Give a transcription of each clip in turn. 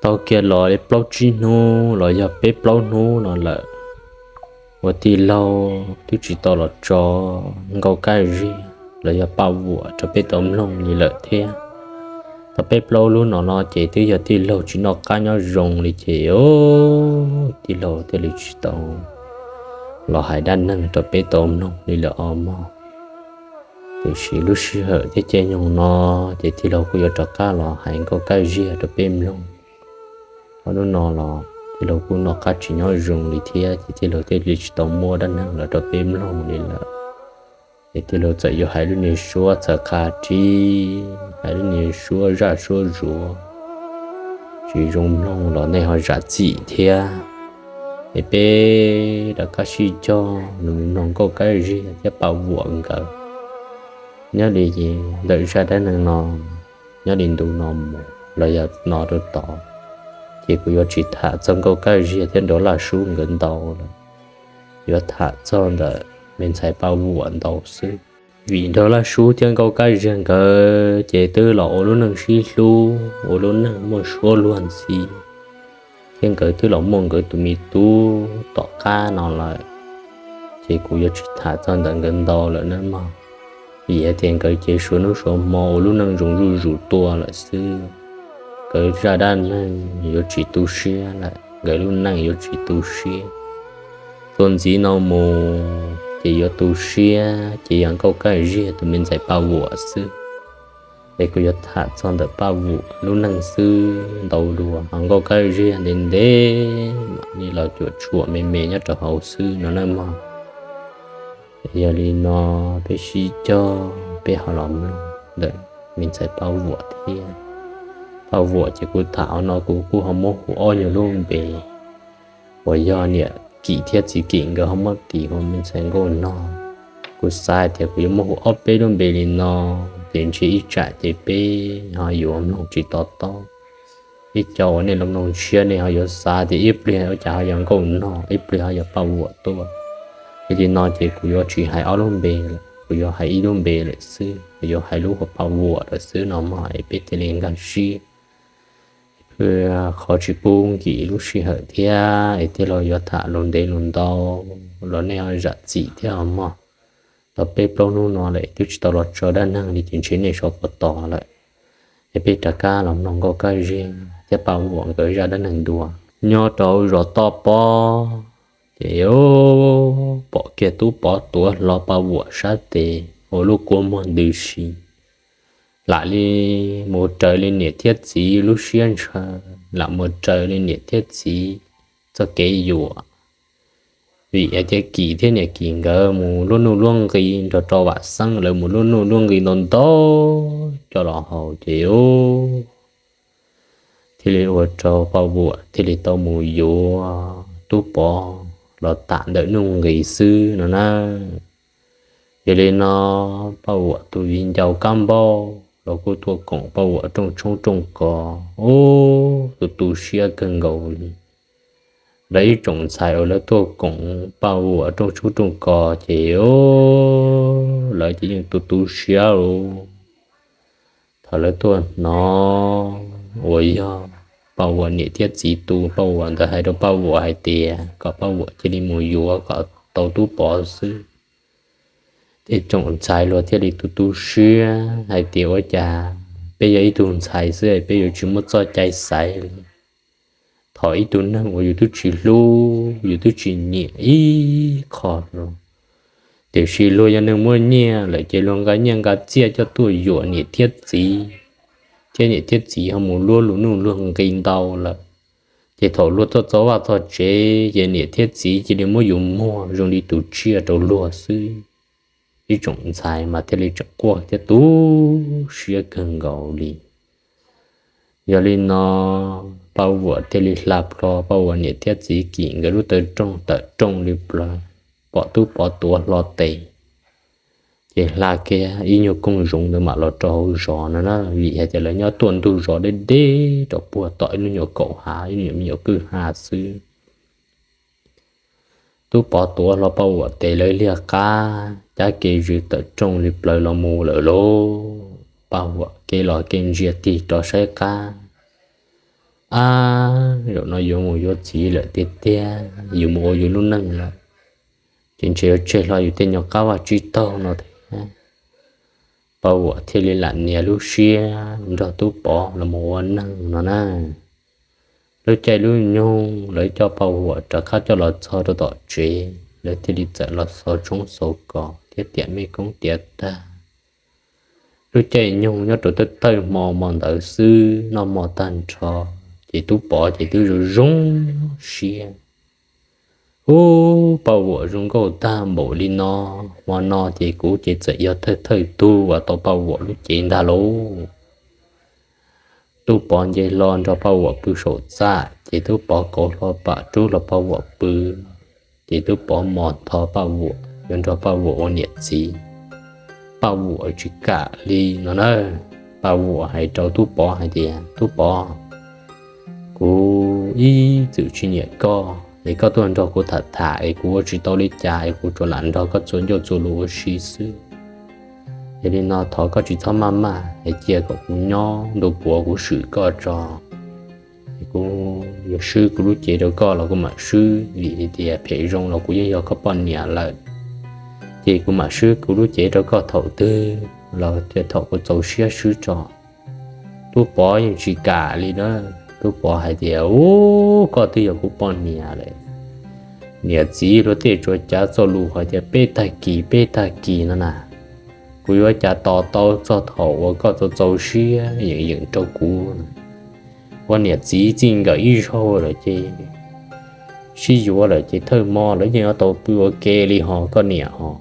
Tau kiag los li plaub tsib hnub los yog peb plaub hnub no lawm, ua tij laug twb tsis tau los tso Nkauj Kab Ziag los yog Paj Vuam rau peb tau mloog li lawm thiab. Tau peb plaub lub no no ces twb yog tij laug tsis noj qab nyob zoo li ces tij laug thiaj li tsis tau los hais dab neeg rau peb tau mloog li lawm os mog. Tiam sis lub sij hawm thiab caij nyoog no ces tij laug kuj yuav rov qab los hais Nkauj Kab Ziag rau peb mloog. Ob hnub no los tij laug kuj noj qab tsis nyob zoo li thiab ces tij laug thiaj li tsis tau muab dab neeg los rau peb mloog li lawm. Es tij laug txawm yuav hais lub niag suab txhawv qha rib, hais lub niag suab zaj suab zuav tsis zoo mloog los nej ho zam txim thiab. Es peb rov qab sib cog mus mloog Nkauj Kab Ziag thiab Paj Vuam nkawd nyob li ntawm zaj dab neeg no, nyob li ntu no mus los yog no rau tod. Ces kuv yuav tsis tham txog Nkauj Kab Ziag thiab Nraug Laj Sub nkawd ntau lawm, yuav tham txog ntawm me ntxhais Paj Vuam ntau xwb. Vim Nraug Laj Sub thiab Nkauj Kab Ziag nkawd ces twb los ua lub neej sib hlub, ua lub neej muaj suab luag ntxhi, thiab nkawd twb los muaj nkawd tus me tub tom qab no lawm. Ces kuv yuav tsis tham txog ntawm nkawd ntau lawm nawb mog, vim hais tias nkawd ces suav hnub suav hmo ua lub neej zoo zuj zus tuaj lawm xwb. Nkawd zaj dab neeg yuav tsis tu siab lawm, nkawd lub neej yuav tsis tu siab. Txuas ntxiv no mus ces yuav tu siab ces yog Nkauj Kab Ziag tus me ntxhais Paj Vuam xwb. Es kuv yuav tham txog ntawm Paj Vuam lub neej xwb ntau dua, ho Nkauj Kab Ziag ntev ntev mam li los cuam tshuam me me nyob rau hauv xwb no nawb mog. Yog li no peb sib cog peb ho los mloog ntawm me ntxhais Paj Vuam thiab. Paj Vuam ces kuv tham no kuv kuj ho muab hu ob nyuag lub npe uas yog niam Kim thiab txiv Kim nkawd ho muab tis hu me ntxhais nkauj no. Kuv xav hais tias kuv yuav muab hu ob peb lub npe li no, ces ntshe ib tsam ces peb ho yuav mloog tsis to taub. Ib co uas nej los mloog tshiab nej ho yuav xav tias ib pliag ua cas ho yog nkauj no, ib pliag ho yog Paj Vuam tuaj. Yog li no ces kuv yuav tsis hais ob lub npe lawm, kuv yuav hais ib lub npe lawm xwb, kuv yuav hais lub hu Paj Vuam lawm xwb no mog, es peb thiaj li nkag siab. Qhov tsis pub nkim lub sij hawm thiab es tij laug yuav tham lus ntev lus ntau los nej ho zam txim thiab os mog. Tau peb plaub hnub no lawm twb tsis tau los tso dab neeg li ces ntshe nej sawv puas tos lawm. Es peb rov qab los mloog Nkauj Kab Ziag thiab Paj Vuam nkawd zaj dab neeg dua. Nyob rau hauv zos toj pob, ces pom kiag Tub Pov tuav hlo Paj Vuam sab tes ua lub kua muag ntws si, lam li mus raws li niam thiab txiv lub siab ntshaw, lam mus raws li niam thiab txiv txoj kev yuam. Vim hais tias Kim thiab niam Kim nkawd mus luaj nuj luaj nqi nrog rau Vam Xeeb lawv mus luaj nuj luaj nqi ntau ntau coj los haus ces thiaj li ua rau Paj Vuam thiaj li tau mus yuav Tub Pov los tam ntawm nuj nqis xwb no na. Yog li no Paj Vuam tus viv ncaus Kab Npauj los kuj tuaj koom Paj Vuam rooj tshoob rooj kos, ub, tu tu siab kawg nkaus li. Lawv ib tsoom ntxhais uas lawv tuaj koom Paj Vuam rooj tshoob rooj kos ces lawv ces yeej tu tu siab lauj. Thaum lawv tuaj hnov uas yog Paj Vuam niam thiab txiv tus, Paj Vuam ntawd hais rau Paj Vuam hais tias kom Paj Vuam cia li mus yuav kom tau Tub Pov xwb. Tej tsoom ntxhais luag thiaj li tu tu siab hais tias ua cas peb yog ib tug ntxhais xwb peb yuav tsis muaj txoj cai xaiv li. Thaum ib tug neeg uas yus twb tsis hlub yus twb tsis nyiam ib qho los, tiam sis luag yog neeg muaj nyiaj lawm ces luag nqa nyiaj nqa txiaj coj tuaj yuam niam thiab txiv, thiab niam thiab txiv ho mus luaj lus nuj luag nqi ntau lawm. Ces thaum luag tuaj txog vaj txog tsev ces niam thiab txiv cia li muab yus muag zoo li tus tsiaj rau luag xwb. Ib tsoom ntxhais mas thiaj li tseem quaj thiab tu siab kawg nkaus li. Yog li no Paj Vuam thiaj li hla plho Paj Vuam niam thiab txiv Kim nkawd lub taw rooj tawm rooj li plawv, pom Tub Pov tuav hlo tes, ces hla kiag ib nyuag kooj zoov ntawd mam los rau hauv zos no na, vim hais tias lawv nyob tuaj ntug zos deb deb rau puag tom ib lub nyuam kaum hav, ib nyuam me nyuam kwj ha xwb. Tub Pov tuav hlo Paj Vuam tes lawv liag qab, cab kev zws tawm rooj li plawv los mus lawm lauj. Paj Vuam kev los kev ntsia tig rov saib qab, Ab, zaum no yuav mus yuav txiv lawm tiag tiag, yus mus ua yus lub neej lawm, ces ntshe yuav tseg hlo yus tej nyuag qab vaj tsib taug no thiab. Paj Vuam thiaj li lam nias lub siab nrog Tub Pov los mus ua neej no na. Lub caij lub nyoog lawv coj Paj Vuam rov qab coj los txog rau tom tsev, lawv thiaj li txawm los xov tshoob xov kos thiab tiam mej koob tiav tag. Lub caij nyoog nyob rau thawj thawj hmo mo ntawd xwb, noj hmo tag nrho, ces Tub Pov ces twb zoo zoo siab. Ub, Paj Vuam zoo nkauj tag npaum li no, hmo no ces kuv ces txawm yog thawj thawj tug uas tau Paj Vuam lub cev ntag lauj. Tub Pov nce hlo nrog Paj Vuam pw saum txaj, ces Tub Pov kauv hlo pam rub hlo Paj Vuam pw, ces Tub Pov mos ntho Paj Vuam yuav nrog Paj Vuam ua niam txiv. Paj Vuam tsis kam li no na. Paj Vuam hais rau Tub Pov hais tias, Tub Pov, kuv ib txwm tsis nyiam koj es koj tuaj nrog kuv tham tham es kuv ua tsis tau li cas es kuv tsuas lam nrog koj txuas ncauj txuas lus ua si xwb. Yog li no thov koj tsis txhob maj maj es cia kom kuv nyob ntu puav kuv swm koj tso. Es kuv yuav swb kuv lub cev rau koj los kuv mam swb, vim hais tias phem zoo los kuv yeej yog koj poj niam lawm. Ces kuv mam swb kuv lub cev rau koj thaum twg los thaum kuv txaus siab swb tso. Tub Pov yeej tsis kam li na. Tub Pov hais tias, Ub, koj twb yog kuv poj niam lawm. Niam txiv luag tej tsuas cav txoj lus hais tias peb tag kis peb tag kis no na. Kuv yuav cas tos tau txog thaum uas koj txaus txaus siab yeem yeem rau kuv. Ua niam txiv txij nkawm ib zaug lawm ces sib yuav lawm ces thawj hmo lawv yeej yuav tau pw ua ke li hos koj niam hos.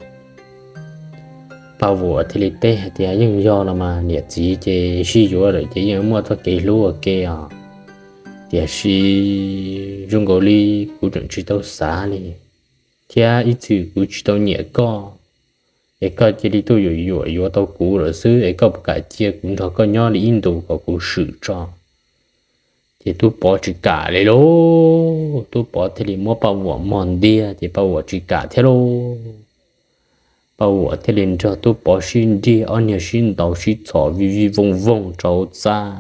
Paj Vuam thiaj li teb hais tias, Yeej yog los mas, niam txiv ces sib yuav lawm ces yeej muaj txoj kev hlub ua ke os. Tiam sis zoo nkaus li kuv tseem tsis tau xav li, thiab ib txwm kuv tsis tau nyiam koj, es koj cia li tuaj yuam yuam yuav tau kuv lawm xwb es koj puas kam cia kuv nrog koj nyob li ib ntus kom kuv swm tso? Ces Tub Pov tsis kam li lauj. Tub Pov thiaj li muab Paj Vuam mog ntiag ces Paj Vuam tsis kam thiab lauj. Paj Vuam thiaj li nrog Tub Pov sib nrig, ob niag sib ntaus sib txhom vij vij voog voog rau txaj.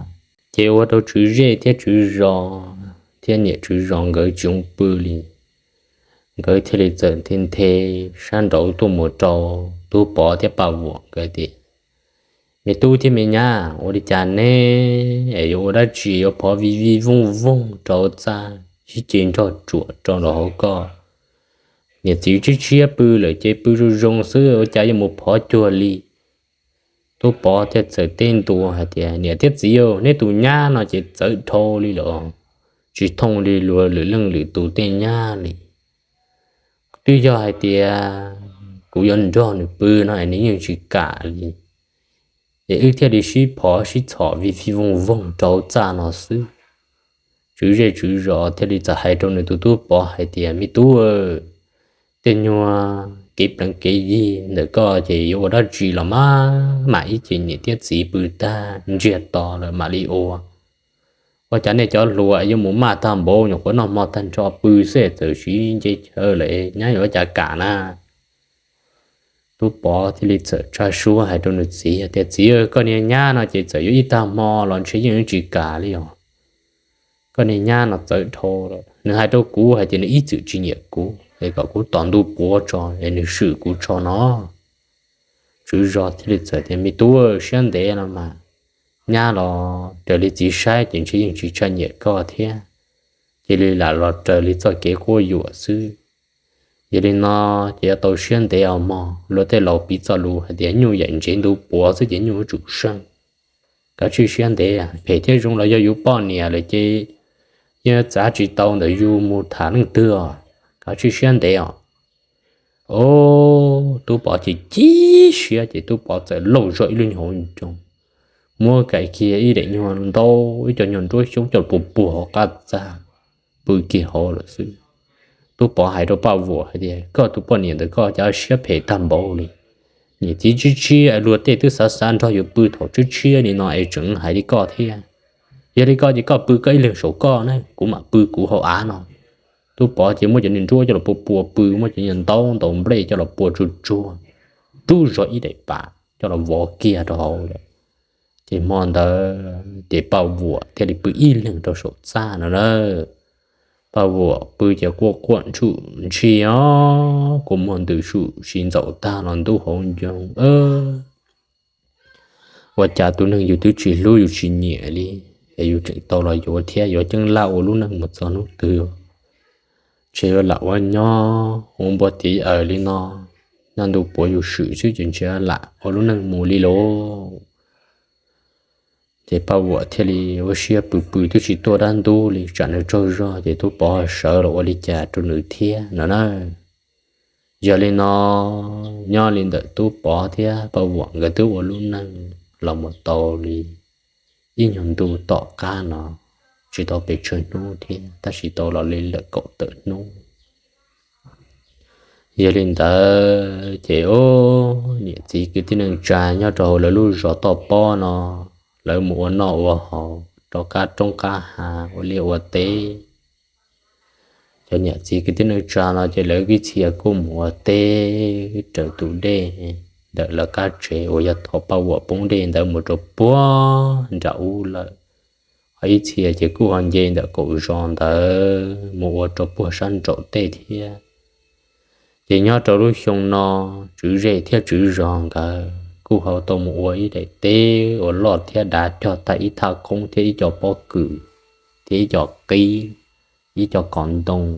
Ces ua rau tswv zej thiab tswv zos thiab niam tswv zos nkawd tsis zoo pw li. Nkawd thiaj li txawm nthe nthe sab nraud tuaj mus rau Tub Pov thiab Paj Vuam nkawd tias, Me tub thiab me nyab, ua li cas neb es yuav ua dab tsi yuav phov vij vij voog voog rau txaj sib ceg nrog tsuam rau nraum hauv koj? Niam txiv tshiab tshiab pw lawm ces pw zoo zoo xwb, ua cas yuav mus phov cuag li? Tub Pov thiaj txawm teb ntua hais tias, Niam thiab txiv, neb tus nyab no ces txawv dhau li lawm, tsis thooj li luag lwm leej lwm tus tej nyab li. Twb yog hais tias kuv yuav nrog nws pw no es nws yeej tsis kam li. Es wb thiaj li sib phov sib txhom vij vij voog voog rau txaj no xwb. Tswv zej tswv zos thiaj li txawm hais rau nws tus Tub Pov hais tias, Me tub, tej nyuag kev pleev kev yig ntawm koj ces yuav ua dab tsi los mas, mam ib ce niam thiab txiv pw tag ntsiag to lawm mam li ua. Ua cas nej cov hluas yuav mus maj tag npaum, nyuam qhuav noj hmo tag nrho pw xwb txawm siv nce chaw lawm, nyab yuav ua cas kam na? Tub Pov thiaj li txawm tsa suab hais rau nws txiv tias, Txiv, koj niag nyab no ces txawm yuav ib tag hmo los ntshe yeej tsis kam li os. Koj niag nyab no txawv dhau lawm, nws hais rau kuv hais tias nws ib txwm tsis nyiam kuv es kom kuv tos ntu puav tso es nws swm kuv tso no. Tswv zos thiaj li txawm tias, Me tub, siab ntev no mas, nyab los raws li txiv saib ces ntshe yeej tsis tshua nyiam koj thiab, cia li lam los raws li txoj kev quab yuam xwb. Yog li no ces yuav tau siab ntev os mog. Luag tej laus piv txoj lus hais tias nyuj yaim ntsev ntu puav xwb ces nyuj yuav tsum seej. Kav tsij siab ntev, phem thiab zoo los yog yus poj niam lawm ces yeej txav tsis tau ntawm yus mus tham leej twg os. Kav tsij siab ntev os. Os, Tub Pov ces chim siab ces Tub Pov txawm lauj zog ib lub nyuag hauv nroog, muab kiag ib daim nyuag ntaub, ib co nyuag nruab xyoob coj puag puag hauv qab txaj, pw kiag hauv lawm xwb. Tub Pov hais rau Paj Vuam hais tias, Koj tus poj niam ntawm koj cas siab phem tag npaum li. Niam txiv tshiab tshiab luag tej twb xav xav nrog yus pw thaum tshiab tshiab li no es tseem hais li koj thiab. Yog li koj ces koj pw koj ib leeg saum koj na, kuv mam pw kuv hauv av no. Tub Pov ces muab cov niag nruab coj los puag puag pw, muab cov niag ntaub ntaus nplej coj los puag tsuag tsuag, rub zog ib daim pam coj los vov kiag rau hauv lawm. Ces hmo ntawd ces Paj Vuam thiaj li pw ib leeg rau saum txaj no na. Paj Vuam pw ces quaj quaj ntsuj ntshis os, kua muag ntws sum si ntxaum tag los ntub hauv ncoo. Ua cas tus neeg yus twb tsis hlub yus tsis nyiam li es yus tseem tau los yuav thiab yuav ceeb laj ua lub neej mus txog hnub twg? Ntshe yuav lam ua nyob ua npua tiv aws li no, nyob ntu puav yus swm xwb ces ntshe lam ua lub neej mus li lauj. Ces Paj Vuam thiaj li ua siab pw pw twb tsis tuaj dab ntub li, tsam nws tsaug zog ces Tub Pov ho sawv los ua li cas rau nws thiab no na. Yog li no, nyob li ntawm Tub Pov thiab Paj Vuam nkawd twb ua lub neej los mus tau li ib nyuag ntu tom qab no, tsis tau pes tsawg hnub thiab, tab sis tau los li lawm kaum tawm hnub. Yog li ntawd ces niam txiv kwv tij neej tsa nyob rau hauv lawv lub zos toj pob no, lawv mus ua noj ua haus rau qab roob qab hav ua liaj ua teb. Cov niam txiv kwv tij neej tsa no ces lawv ib txhia kuj mus ua teb raws tus dej ntawm lawv qab tsev uas yog thaum Paj Vuam poob dej ntawd mus rau puag nram ub lawm. Ho ib txhia ces kuj ho nce ntawm kaum zos ntawd mus ua rau puag sab nraum tej thiab. Ces nyob rau lub xyoo no, tswv zej thiab tswv zos nkawd kuj ho tau mus ua ib daim teb uas loj thiab dav cog tag ib thaj qoob thiab ib co pob kws thiab ib co qib, ib co qos ntoo,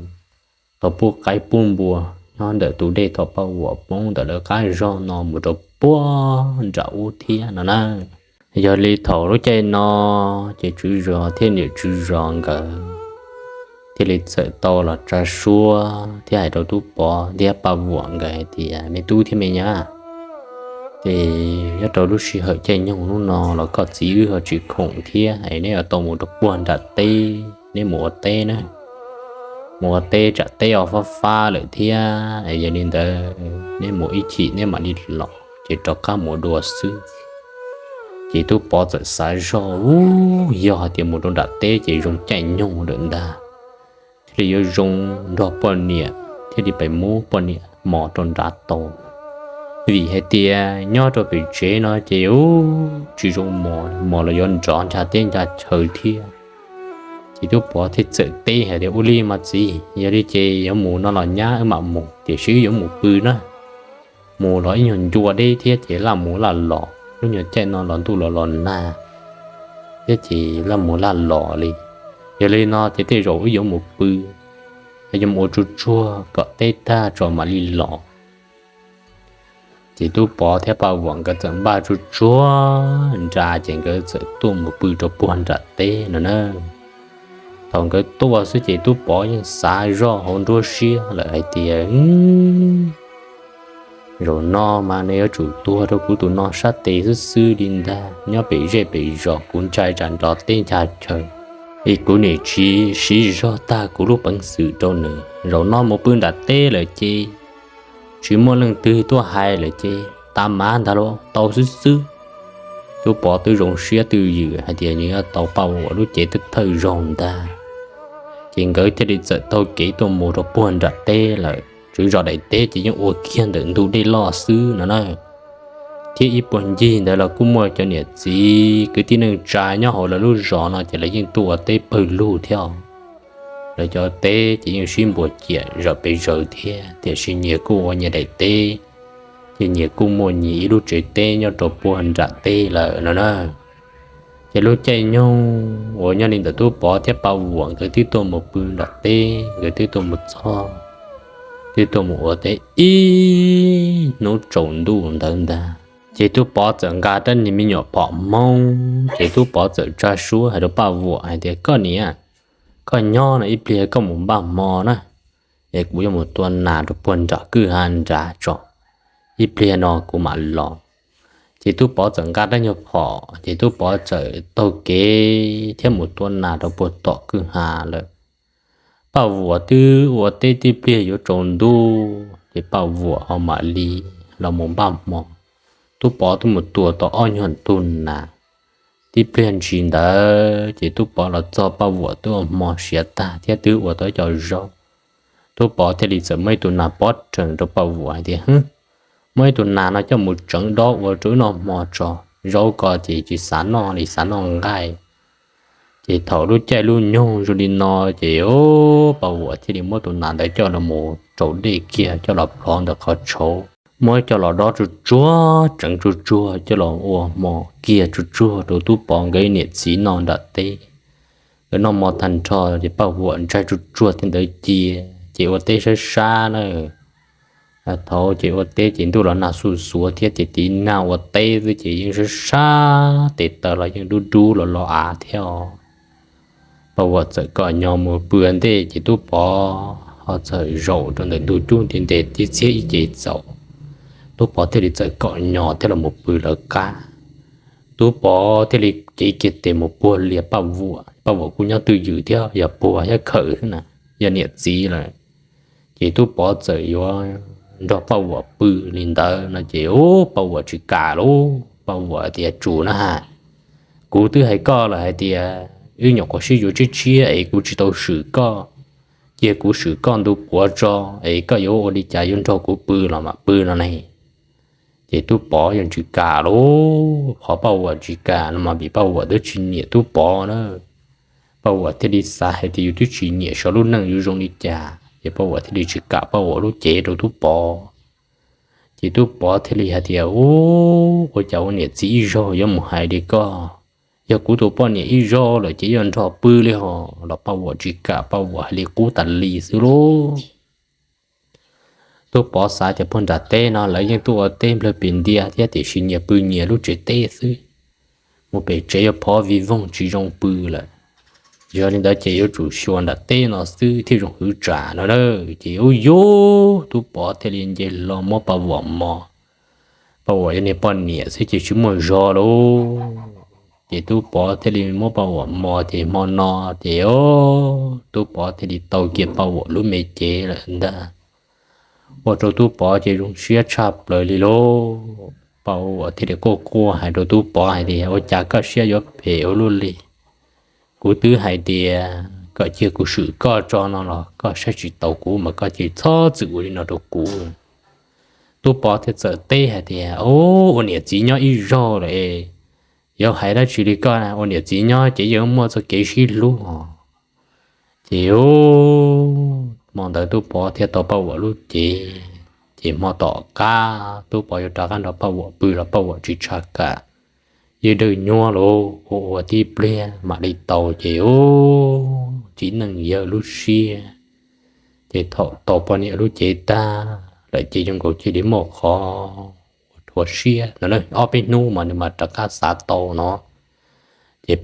tau pub qaib pub npua nyob ntawm tus dej thaum Paj Vuam poob ntawm lawv qab zog no mus rau puag nram ub thiab no na. Yog li thaum lub caij no ces tswv zos thiab niam tswv zos nkawd thiaj li txawm tau los tsa suab thiab hais rau Tub Pov thiab Paj Vuam nkawd hais tias, me tub thiab me nyab, ces nyob rau lub sij hawm caij nyoog hnub no los koj txiv wb ho tsis khoom thiab es neb yuav tau mus rau puag nram teb, neb mus ua teb na, mus ua teb tsam teb ho fab fab lawm thiab, yog li ntawd neb mus ib chim neb mam li los ces rov qab mus dua xwb. Ces Tub Pov txawm xav zog, u, yog hais tias mus rau nram teb ces zoo caij nyoog lawm ntag, thiaj li yuav zoo nrog poj niam thiaj li pem muab poj niam mos rau nrad tau. Vim hais tias nyob rau pem tsev no ces u, tsis zoo mos, mos los yuav nrov ncaj teb ncaj chaw thiab. Ces Tub Pov thiaj txawm teb hais tias, ua li mas txiv, yog li ces yuav mus no los nyab, wb mam mus, tiam sis wb yuav mus pw na. Mus los ib nyuag ncua deb thiab ces laj mus laj los, lub nyuag caij no los ntuj los los nag thiab ces laj mus laj los li. Yog li no ces tej zaum wb yuav mus pw, yuav mus ua tsuag tsuag kom teb tag tso mam li los. Ces Tub Pov thiab Paj Vuam nkawd txawm npaj tsuag tsuag nra ces nkawd txawm tuaj mus pw rau puag nram teb no na. Thaum nkawd tuaj xwb ces Tub Pov yeej xav zoj hauv nruab siab lawm hais tias, zaum no mas nws yuav tsum tuag rau kuv tus no sab tes xwb xwb li ntag. Nyob pem zej pem zos kuv ntshai tsam nrov teb ncaj chaw, es kuv niam tsis siv zog tag kuv lub peev xwm rau nws. Zaum no mus pw nram teb lawm ces tsis muaj leej twg tuaj hais lawm ces tas mav ntag los tau xwb xwb. Tub Pov twb zoo siab twj ywm hais tias nws yuav tau Paj Vuam lub cev thawj zaug ntag. Ces nkawd thiaj li txawm taug kev tuaj mus rau puag nram teb lawm. Tswv zos daim teb ces yeej ua kiag ntawm ntug dej loj xwb no na. Thiab ib puag ncig ntawd los kuj muaj cov niam txiv kwv tij neej tsa nyob hauv lawv lub zos no ces lawv yeej tuaj ua teb pawg lug thiab. Lawv cov teb ces yeej sib npuas ciam zawm pes zaws thiab, tiam sis nyias kuj ua nyias daim teb, ces nyias kuj muaj nyias ib lub tsev teb nyob rau puag nram teb lawm no na. Ces lub caij nyoog uas nyob li ntawm Tub Pov thiab Paj Vuam nkawd twb tuaj mus pw nram teb, nkawd twb tuaj mus txog, twb tuaj mus ua teb ib hnub tsaus ntuj ntawd ntag, ces Tub Pov txawm nqa rab niag me nyuam phom hmoob, ces Tub Pov txawm tsa suab hais rau Paj Vuam hais tias, koj niam, koj nyob no ib pliag koj mus npaj hmo na, es kuv yuav mus tua nas rau puag nram kwj ha nrad tso, ib pliag no kuv mam los. Ces Tub Pov txawm nqa rab nyuag phom, ces Tub Pov txawm taug kev thiab mus tua nas rau puag tom kwj ha lawm. Paj Vuam twb ua teb tib pliag yuav tsaus ntuj, ces Paj Vuam ho mam li los mus npaj hmo. Tub Pov twb mus tua tau ob nyuag tug nas. Tib pliag ntsis ntawd ces Tub Pov los txog, Paj Vuam twb ua hmo siav tag thiab twb ua tau ib co zaub. Tub Pov thiaj li txawm muab ib tug nas pob rhees rau Paj Vuam hais tias, hwb, muab ib tug nas no coj mus tseev dob ua rau wb noj hmo tso. zaub ko ces tsis xav noj li, xav noj nqaij. Ces thaum lub caij lub nyoog zoo li no ces Paj Vuam thiaj li muab tus nas ntawd coj los mus rau dej kiag, coj los plhov ntawm qhov tshauv, muab coj los dob tsuag tsuag, tseev tsuag tsuag, coj los ua hmo kiag tsuag tsuag rau Tub Pov nkawd niam txiv noj nram teb. Nkawd noj hmo tag nrho ces Paj Vuam ntsaig tsuag tsuag thiab ntawd cia, ces ua teb sab sab na. Thaum ces ua teb ces ntuj los nag xuj xuav thiab ces tiv nag ua teb xwb ces yeej sab sab, tes taw los yeej dub dub los los av thiab os. Paj Vuam txawm kom nyo mus pw ua ntej ces Tub Pov ho txawm zaum rau ntawm ntug cub nti ntes tib txhiab ib ce txaus. Tub Pov thiaj li txawm kom nyo thiab los mus pw lawv qab. Tub Pov thiaj li cev kiag tes mus puag lias Paj Vuam, Paj Vuam kuj nyob twj ywm thiab, yog puag thiab khawm xwb na, yog niam txiv lawm. Ces Tub Pov txawm yuav nrog Paj Vuam pw li ntawd no ces Paj Vuam tsis kam lauj, Paj Vuam tias, Tsum na has, kuv twb hais koj lawm hais tias wb nyuam qhuav sib yuav tshiab tshiab es kuv tsis tau swm koj, cia kuv swm koj ntu puav tso, es koj yuav ua li cas yuav nrog kuv pw los mam pw no ne. Ces Tub Pov yeej tsis kam lauj, qhov Paj Vuam tsis kam no mas vim Paj Vuam twb tsis nyiam Tub Pov na. Paj Vuam thiaj li xav hais tias yus twb tsis nyiam, xyov lub neej yuav zoo li cas, ces Paj Vuam thiaj li tsis kam Paj Vuam lub cev rau Tub Pov. Ces Tub Pov thiaj li hais tias, Ub, ua cas ua niam txiv ib zaug yuav mus hais li koj? Yog kuv tus poj niam ib zaug lawm ces yuav nrog pw li hos. Los Paj Vuam tsis kam, Paj Vuam hais li qub tas li xwb lauj. Tub Pov xav tias puag nram teb no lawv yeej tuaj ua teb nplawg pes ntia thiab, tiam sis nyias pw nyias lub tsev teb xwb, mus pem tsev yuav phov vij voog tsis zoo pw lawm. Yog li ntawd ces yuav tsum xyuas nram teb no xwb thiaj zoo hwv tsam no na. Ces ub yub, Tub Pov thiaj li nce hlo muab Paj Vuam mos. Paj Vuam yog niag poj niam xwb ces tsis muaj zog lauj. Ces Tub Pov thiaj li muab Paj Vuam mos ces hmo no ces Tub Pov thiaj li tau kiag Paj Vuam lub me cev lawm ntag. Ua rau Tub Pov ces zoo siab tshaj plaws li lauj. Paj Vuam thiaj li quaj quaj hais rau Tub Pov hais tias, Ua cas koj siab yuav phem ua luaj li? Kuv twb hais tias kom cia kuv swm koj tso no los koj saib tsis taus kuv mas koj cia li txhob txwm ua li no rau kuv. Tub Pov thiaj txawm teb hais tias, Ub, ua niam txiv nyob ib zaug lawm es yuav hais dab tsi li koj? Ua niam txiv nyob ces yeej muaj txoj kev sib hlub os. Ces hmo ntawd Tub Pov thiaj tau Paj Vuam lub cev. Ces hmo tom qab Tub Pov yuav rov qab nrog Paj Vuam pw los Paj Vuam tsis tshaj kam, yeej dawj nyuab lauj, ua ua tib pliag mam li tau ces txiv neej yawg lub siab. Ces thaum tau poj niam lub cev tag lawm ces zoo nkaus cia li muaj qhov uas rhuav siab no, ob peb hnub mas nws mam rov qab xav tau no. Ces,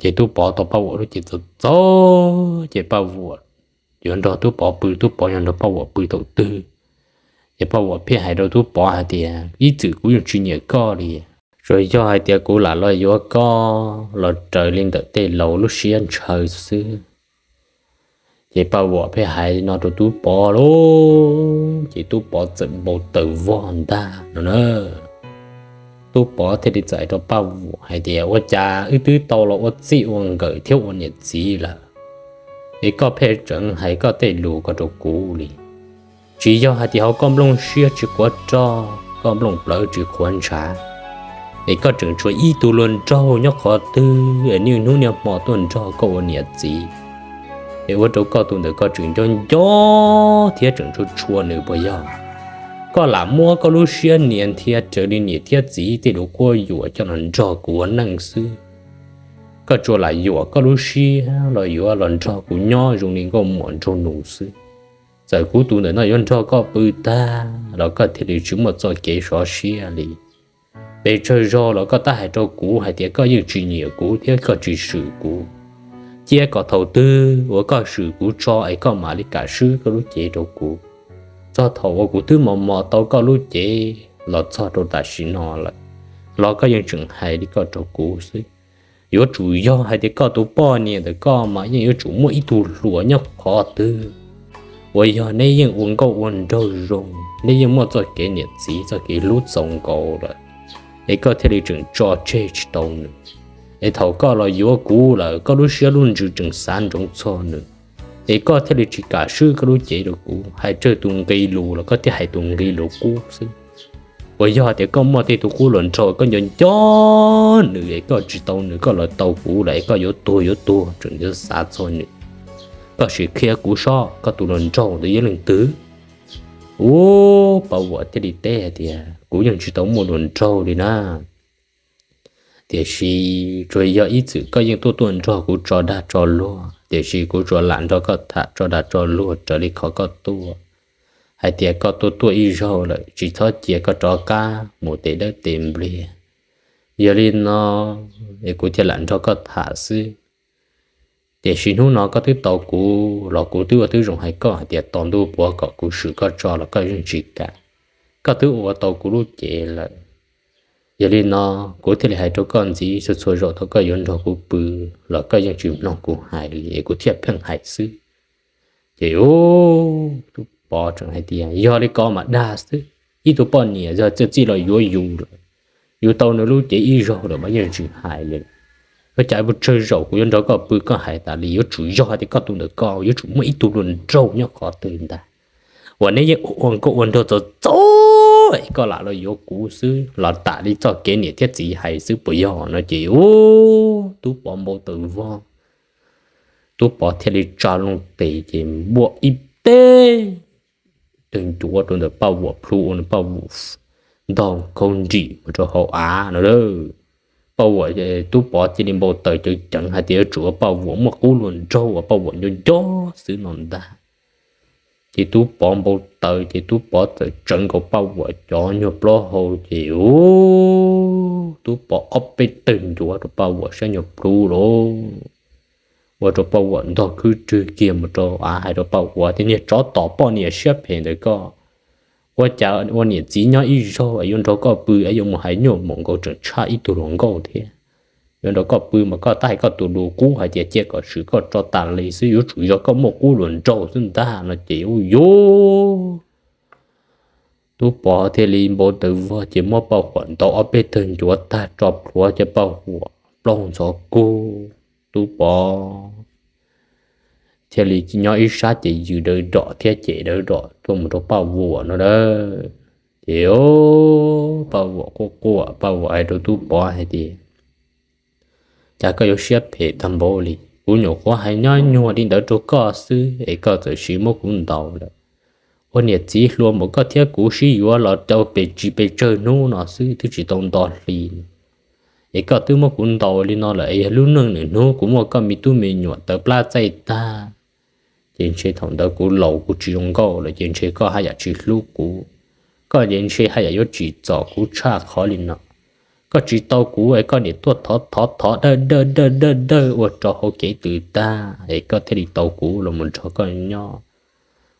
ces Tub Pov tau Paj Vuam lub cev txaus txaus ces Paj Vuam yuav nrog Tub Pov pw, Tub Pov yuav nrog Paj Vuam pw thaum twg. Ces Paj Vuam pheej hais rau Tub Pov hais tias, Ib txwm kuv yeej tsis nyiam koj li, tsuas yog hais tias kuv lam los yuav koj los raws li ntawm tej laus lub siab ntshaw xwb. Ces Paj Vuam pheej hais li no rau Tub Pov lauj, ces Tub Pov txawm npau taws vog ntag no na. Tub Pov thiaj li txawm hais rau Paj Vuam hais tias, Ua cas wb twb tau los ua txij ua nkawm thiab ua niam txiv lawm, es koj pheej tseem hais koj tej lus ko rau kuv li? Tsis yog hais tias hauv koj nplooj siab tsis quav roj, koj nplooj plawv tsis qhuav ntshav, es koj tseem tshuav ib tug hluas nraug nyob qhov twg es niaj hnub niaj hmo tuaj nrog koj ua niam txiv, es ua rau koj tus ntawm koj tseem nco nco thiab tseem tshua tshua nws puas yog? Koj lam muab koj lub siab nias nrhiav raws li niam thiab txiv tej lus quab yuam coj los nrog kuv ua neej xwb. Koj tsuas lam yuam koj lub siab los yuav los nrog kuv nyob zoo li nkauj muam nraug nus xwb. Txawm kuv tus ntawm no yuav nrog koj pw tag los koj thiaj li tsis muaj txoj kev sov siab li. Pes tsawg zaug los koj tab hais rau kuv hais tias koj yeej tsis nyiam kuv thiab koj tsis swm kuv. Cia kom thaum twg uas koj swm kuv tso es koj mam li kam swb koj lub cev rau kuv. Txog thaum uas kuv twb mos mos tau koj lub cev los txog rau tam sim no lawm, los koj yeej tseem hais li koj rau kuv xwb. Yuav tsum yog hais tias koj tus poj niam ntawm koj mas yeej yuav tsum muaj ib tug hluas nyob qhov twg uas yog neb yeej ua nkauj ua nraug zoo, neb yeej muaj txoj kev niam txiv txoj kev hlub txaus nkaus lawm, es koj thiaj li tseem tso tseg tsis tau nws. Es thaum koj los yuav kuv lawm, koj lub siab lub ntsws tseem xav ntsoov txog nws, es koj thiaj li tsis kam swb koj lub cev rau kuv. Hais tsawg tus nqi lus los koj thiaj hais tus nqi lus qub xwb. Puas yog tias koj muaj tej tug qub hluas nraug koj nco nco nws es koj tsis tau nws, koj los tau kuv lawm es koj yuav tuag yuav tuag tseem yuav xav txog nws? Koj sim qhia kuv sob, koj tus hluas nraug ntawd yog leej twg? Ub, Paj Vuam thiaj li teb hais tias, kuv yeej tsis tau muaj hluas nraug li na. Tiam sis tsuas yog ib txwm koj yeej tuaj tuaj nrog kuv tso dag tso luag, tiam sis kuv tsuas lam nrog koj tham tso dag tso luag raws li qhov koj tuaj, hais tias koj tuaj tuaj ib zaug lawm tsis txhob cia koj rov qab mus tes dawb tes npliag. Yog li no es kuv thiaj lam nrog koj tham xwb. Tiam sis hnub no koj twb tau kuv los kuv twb ua tib zoo hais koj hais tias tos ntuj puav kom kuv swm koj tso los koj yeej tsis kam. Koj twb ua tau kuv lub cev lawm. Yog li no kuv thiaj li hais rau koj ntxiv txhua txhua zaus thaum koj yuav nrog kuv pw los koj yeej tsis mloog kuv hais li es kuv thiaj pheej hais xwb. Ces ub, Tub Pov tseem hais tias, yog li ko mas dag xwb, ib tug poj niam yog txij txij los yuav yus lawm, yus tau nws lub cev ib zaug lawm mas yeej tsis hais li. Ua cas ua tsawg zaus kuv yuav nrog koj pw koj hais tas li, yuav tsum yog hais tias koj tus ntawm ko yuav tsum muaj ib tug hluas nraug nyob qhov twg ntag, uas neb yeej ua nkauj ua nraug txaus txaus es koj lam los yuav kuv xwb los tam li txoj kev niam thiab txiv hais xwb puas yog? No ces ub, Tub Pov npau taws vog. Tub Pov thiaj li tsa loo tes ces npuaj ib teg tawg ncuav rau ntawm Paj Vuam plhu ua nws Paj Vuam ntog khaub nrim mus rau hauv av no. Paj Vuam, Tub Pov cia li npau taws ceev ceev hais tias yuav tsum ua Paj Vuam muaj qub hluas nraug uas Paj Vuam nco nco xwb no ntag. Ces Tub Pov npau taws ces Tub Pov txawm tsawv nkaus Paj Vuam cov nyuag plaub hau ces ub, Tub Pov ob peb tawg ncuav rau Paj Vuam sab nyuag plhu lauj. Ua rau Paj Vuam ntog khwb rwg kiag mus rau av hais rau Paj Vuam tias, niag tsov tom poj niam siab phem ntawd koj, ua cas ua niam txiv nyob ib zaug es yuav nrog koj pw es yuav mus hais nyuaj mus nkaus tseem tshaj ib tug hluas nkauj thiab. Yuav nrog koj pw mas koj tab hais koj tus lus qub hais tias cia kom swm koj tso tas li xwb, yuav tsum yog koj muaj qub hluas nraug xwb ntag no ces ub yuv. Tub Pov thiaj li npau taws vog ces muab Paj Vuam ntaus ob peb tawg ncuav tag tso plhuav ces Paj Vuam plaub ntxhov kub. Tub Pov thiaj li nyob ib sab ces yws dawv dom thiab cem dawv dom tuaj mus rau Paj Vuam no a. Ces Paj Vuam quaj quaj, Paj Vuam hais rau Tub Pov hais tias, cas koj yuav siab phem tag npaum li? Kuv nyuam qhuav hais nyob nyuag li ntawd rau koj xwb es koj txawm sim muab kuv ntaus lawm. Ua niam txiv hluas npaum koj thiab kuv sib yuav los tau pes tsis pes tsawg hnub no xwb twb tsis tau nto hli, es koj twb muab kuv ntaus li no lawm es yog lub neej nws hnub kuv muaj koj me tub me nyuam tawv plab txaij tag, ces ntshe thaum ntawd kuv laus kuv tsis zoo nkauj lawm ces ntshe koj haj yam tsis hlub kuv. Koj ces ntshe haj yam yuav tsim txom kuv tshaj qhov li no. Koj tsis tau kuv es koj niam tuaj thov thov thov dawj dawj dawj dawj dawj ua rau hauv kev tws tag es koj thiaj li tau kuv los mus nrog koj nyob.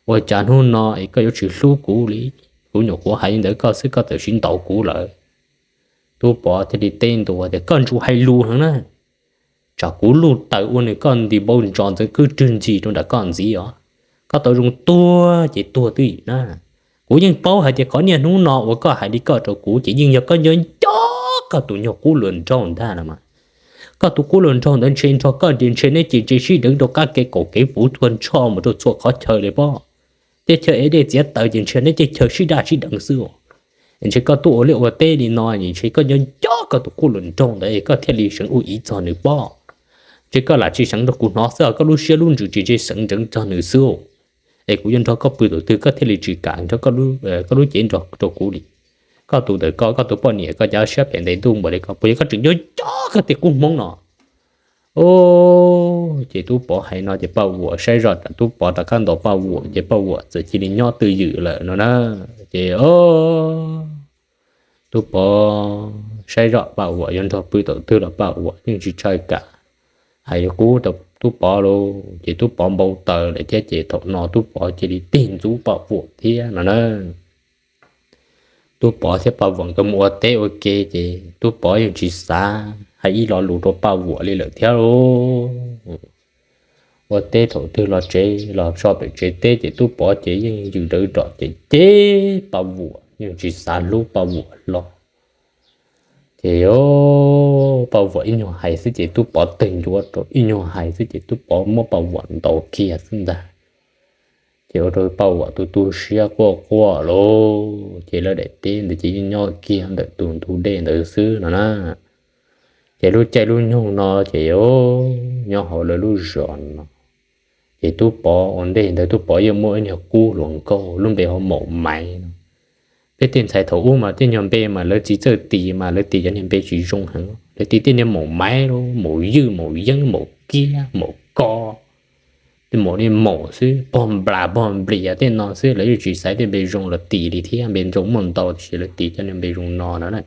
Ua cas hnub no es koj yuav tsis hlub kuv li? Kuv nyuam qhuav hais li ntawd koj xwb koj txawm sim ntaus kuv lawm. Tub Pov thiaj li teb ntua tias, koj ntsum hais lus heev na. Tsam kuv luj taws ua nws koj nti npau ntsos ntxeev khwb rwg ntxig rau nram koj ntxiv os. Koj tau zoo tuag ces tuag twj ywm na. Kuv yeej paub hais tias qhov niaj hnub no uas koj hais li koj rau kuv ces yeej yog koj nco nco koj tus nyuag qub hluas nraug ntag no mas. Koj tus qub hluas nraug ntawd ntshe nrog koj ces ntshe neb ces ntshe sib deev rau qab kev kaum kev puv txhua nrho mus rau txhua qhov chaw li pob. Teb chaws es dej txiav taws ces ntshe neb teb chaws sib daj sib deev xwb os. Es ntshe koj tuaj ua liaj ua teb li no es ntshe koj nco nco koj tus qub hluas nraug ntawd es koj thiaj li seev ua ib txog nws pob. Ntshe koj lam tsis seev rau kuv hnov xwb os, koj lub siab lub ntsws tsis ntshe seev ntseev txog nws xwb. Es kuv yuav nrog koj pw tus twg koj thiaj li tsis kam nrog koj lub cev nrog rau kuv li? Koj tus ntawm ko, koj tus poj niam koj cas siab phem ntev ntuj npaum li ko, puas yog koj tseem nco nco koj tej qub hmoob no? Ces Tub Pov hais no ces Paj Vuam saib zoj, Tub Pov rov qab ntaus Paj Vuam ces Paj Vuam txawm cia li nyob twj ywm lawm no na. Ces Tub Pov saib zoj Paj Vuam yuav nrog pw tus twg los Paj Vuam yeej tsis tshawj kam. Hais yuav qub rau Tub Pov lauj, ces Tub Pov npau taws lawm thiab ces thaum no Tub Pov cia li tig ntxub Paj Vuam thiab no na. Tub Pov thiab Paj Vuam nkawd mus ua teb ua ke ces Tub Pov yeej tsis xav hais ib lo lus rau Paj Vuam li lawm thiab lauj. Ua teb thaum twg los tsev los so pem tsev teb ces Tub Pov ces yeej yws dawv dom ces cem Paj Vuam, yeej tsis xav hlub Paj Vuam hlo. Ces Paj Vuam ib nyuag hais xwb ces Tub Pov tawg ncuav rau, ib nyuag hais xwb ces Tub Pov muab Paj Vuam ntaus kiag xwb ntag. Ces ua rau Paj Vuam tu tu siab quaj quaj lauj. Ces lawv daim teb ntawd ces yeej nyob kiag ntawm tus ntug dej ntawd xwb no na. Ces lub caij lub nyoog no ces nyob hauv lawv lub zos no, ces Tub Pov ua ntej ntawd Tub Pov yeej muaj ib niag qub hluas nkauj lub npe hu Maum Maiv no. Peb tej ntxhais thaum ub mas tej nyuag npe mas lawv tsis txawj tis mas lawv tis cov niag npe tsis zoo heev, lawv tis tej niag Maum Maiv, Maum Ywj, Maum Yeeb, Maum Kiab, Maum Ko, tej maum li maum xwb, pog nplas pog nplias tej no xwb, lawv yeej tsis xaiv tej npe zoo los tis li thiab. Npe ntxhov muaj ntau tiam sis lawv tis cov niag npe zoo no no na.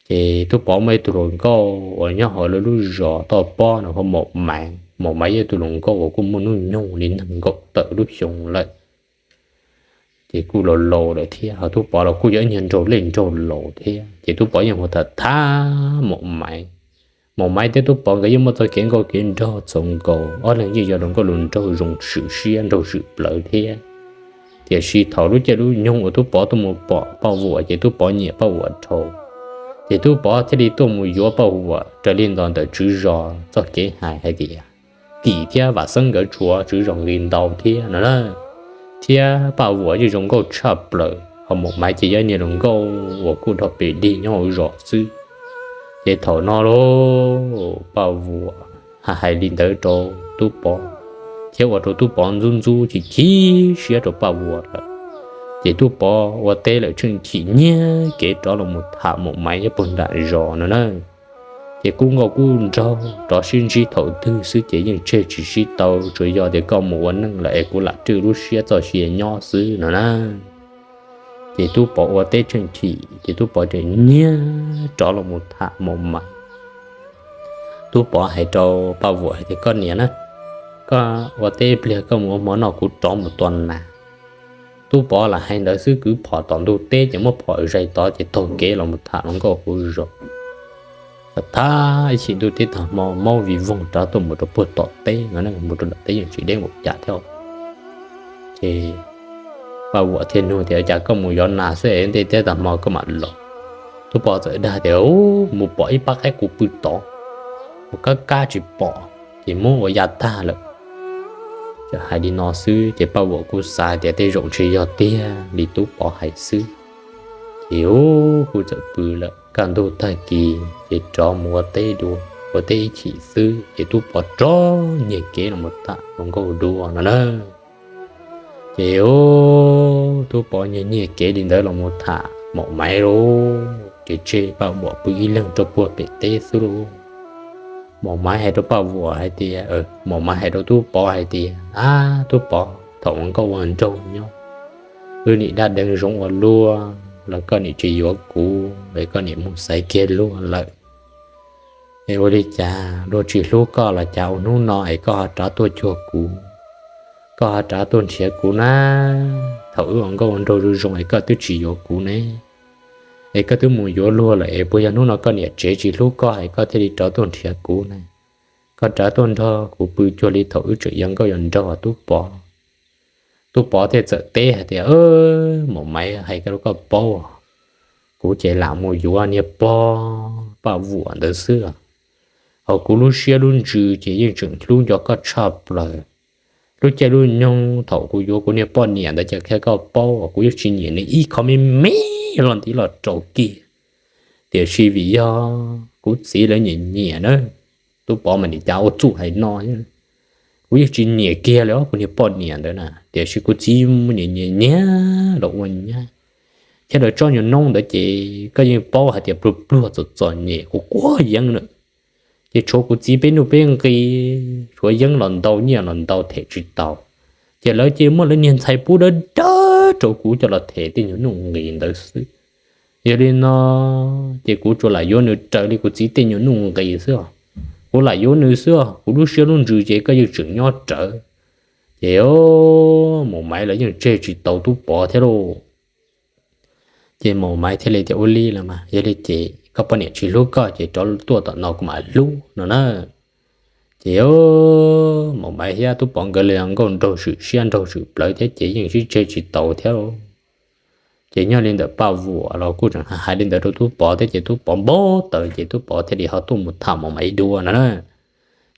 Ces Tub Pov muaj ib tug hluas nkauj uas nyob hauv lawv lub zos toj pob no hu Maum Maiv. Maum Maiv yog tus hluas nkauj uas kuj muaj hnub nyoog li nees nkaum tawm lub xyoo lawm, ces kuj laus laus lawm thiab, ho Tub Pov los kuj yog ib nyuag nraug lej nraug laus thiab. Ces Tub Pov yeej hu tham tham Maum Maiv. Maum Maiv thiab Tub Pov nkawd yeej muaj txoj kev nkauj kev nraug txaus nkaus, ob leeg yeej yog hluas nkauj hluas nraug zoo swm siab nraug swm plawv thiab. Tiam sis thaum lub caij lub nyoog uas Tub Pov tuaj mus pom Paj Vuam ces Tub Pov nyiam Paj Vuam dhau, ces Tub Pov thiaj li tuaj mus yuav Paj Vuam raws li ntaus ntawm tswv zos txoj kev hais hais tias Kim thiab Vam Xeeb nkawd tshuav tswv zos nqi ntau thiab no na. Thiab Paj Vuam yeej zoo nkauj tshaj plaws, ho Maum Maiv ces yog ib niag hluas nkauj uas kuj dhau pes dig nyob hauv zos xwb. Ces thaum no lauj, Paj Vuam hais hais li ntawd rau Tub Pov, thiab ua rau Tub Pov ntxub ntxub chim chim siab rau Paj Vuam lawm. Ces Tub Pov ua teb lawm tsheej chim nyiag kev rov los mus tham Maum Maiv nyob puag nram zos no na. Ces kub nkauj kub nraug rov sib ntsib thaum twg xwb ces yeej tseg tsis sib tau, tsuas yog tias koj mus ua neej lawm es kuv lam rwj lub siab txoj sia nyob xwb no na. Ces Tub Pov ua teb tsheej chim ces Tub Pov tseem nyiag rov los mus tham Maum Maiv. Tub Pov hais rau Paj Vuam hais tias, koj niam na, koj ua teb pliag koj mus ua hmo noj kuv rov mus tua nas. Tub Pov lam hais ntawd xwb kwv phom tom ntug teb ces muab phom zais tod ces taug kev los mus tham hluas nkauj hauv zos. Thab ib chim ntuj teb tag hmo maub vij voog rov tuaj mus rau puag tom teb no, mus rau nram teb yeej tsis deb npaum cas thiab. Ces Paj Vuam thiaj nug tias, cas koj mus yuav nas xwb es ntej teb tag hmo koj mam los? Tub Pov txawm dag tias, mus pom ib pab qaib qus pw tod, mus kab kab tsis pom ces muab ua ya tag lawm. Txawm hais li no xwb ces Paj Vuam kuj xav tias tej zaum ntshe yog tiag li Tub Pov hais xwb. Ces kuj txawm pw lawm, kaj ntug tag kis ces rov mus ua teb dua, ua teb ib chim xwb ces Tub Pov rov nyiag kev los mus tham hluas nkauj dua no na. Ces Tub Pov nyiag nyiag kev li ntawd los mus tham Maum Maiv lauj, ces tseg Paj Vuam pw ib leeg rau puag pem teb xwb lauj. Maum Maiv hais rau Paj Vuam hais tias, Maum Maiv hais rau Tub Pov hais tias, ab Tub Pov, thaum ua nkauj ua nraug nyob, wb nim dab deev zoov ua luaj los koj nim tsis yuav kuv es koj nim mus xaiv kiag luag lawm. Es ua li cas luag tsis hlub koj los cas ua hnub no es koj ho rov tuaj cuag kuv, koj ho rov tuaj nrhiav kuv na? Thaum wb ua nkauj ua nraug zoo zoo es koj twb tsis yuav kuv ne, es koj twb mus yuav luag lawm es puas yog hnub no koj niam tsev tsis hlub koj es koj thiaj li rov tuaj nrhiav kuv ne? Koj rov tuaj nrog kuv pw cuag li thaum wb tseem yog nkauj yog nraug os Tub Pov. Tub Pov thiaj txawm teb hais tias, Maum Maiv, hais rau koj paub, kuv ces lam mus yuav niag pog Paj Vuam ntawd xwb. Hos kuv lub siab lub ntsws ces yeej tseem hlub nco koj tshaj plaws. Lub caij lub nyoog thaum kuv yuav kuv niag poj niam ntawd ces qhia koj paub, kuv yeej tsis nyiam nws ib qho me me los ntiv los rau kiag. Tiam sis vim yog kuv txiv lawv nyiam nyiam na, Tub Pov mas nim cas ua txuj hais no, kuv yeej tsis nyiam kiag li os kuv niag poj niam ntawd na, tiam sis kuv txiv muaj nyiam nyiam nyiam los ua nyab, thiab lawv tsob nyuag noob ntawd ces koj yeej paub hais tias pluag pluag txom txom nyem quav quav yeeb na. Ces tshuav kuv txiv peb nuj peb nqi, tshuav yeeb los ntau nyiaj los ntau them tsis tau, ces lawv cia muab lawv niag ntxhais pub dawb dawb rau kuv coj los them tej nyuag nuj nqis ntawd xwb. Yog li no ces kuv tsuas lam yuav nws raws li kuv txiv tej nyuag nuj nqis xwb os. Kuv lam yuav nws xwb os, kuv lub siab lub ntsws ces koj yeej tseem nyob rawv. Ces Maum Maiv los yeej tseg tsis tau Tub Pov thiab lauj. Ces Maum Maiv thiaj li tias, ua li los mas, yog li ces koj poj niam tsis hlub koj ces rov tuaj tom no kuv mam hlub no na. Ces Maum Maiv thiab Tub Pov nkawd los nkauj nraug swm siab nraug swm plawv thiab ces yeej sib tseg tsis tau thiab lauj. Ces nyob li ntawm Paj Vuam los kuj tseem hais li ntawd rau Tub Pov thiab ces Tub Pov npau taws ces Tub Pov thiaj li ho tuaj mus tham Maum Maiv dua no na.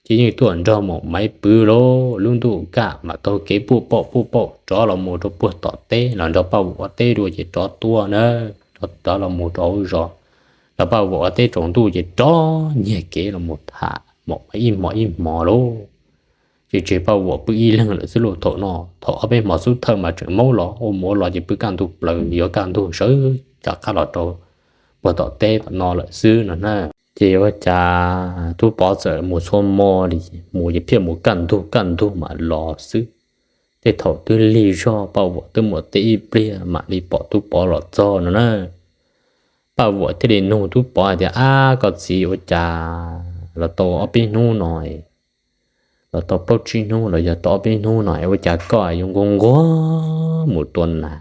ces yeej tuaj nrog Maum Maiv pw lauj. Lub ntuj kaj mam taug kev puj pauj puj pauj rov los mus rau puag tom teb los nrog Paj Vuam ua teb dua ces rov tuaj na, rov los mus rau hauv zos, los Paj Vuam ua teb tsaus ntuj ces rov nyiag kev los mus tham Maum Maiv ib hmos ib hmos lauj. Ces tseg Paj Vuam pw ib leeg lawm xwb lauj. Thaum no thaum ob peb hmos xub thawj mas tseem maub los ua mus ua los ces pw kaj ntug plaws, yuav kaj ntug sawv tsees qab los rau puag tom teb tom no lawm xwb no na. Ces ua cas Tub Pov txawm mus txhua hmo li, mus ces phiaj mus kaj ntug kaj ntug mam los xwb. Tej thaum twb lig zog Paj Vuam twb mus teb ib pliag mam li pom Tub Pov los txog no na. Paj Vuam thiaj li nug Tub Pov hais tias, Ab, koj txiv, ua cas los tau ob peb hnub no, los tau plaub tsib hnub los yog tau ob peb hnub no ua cas koj yuav nquag nquag mus tua nas?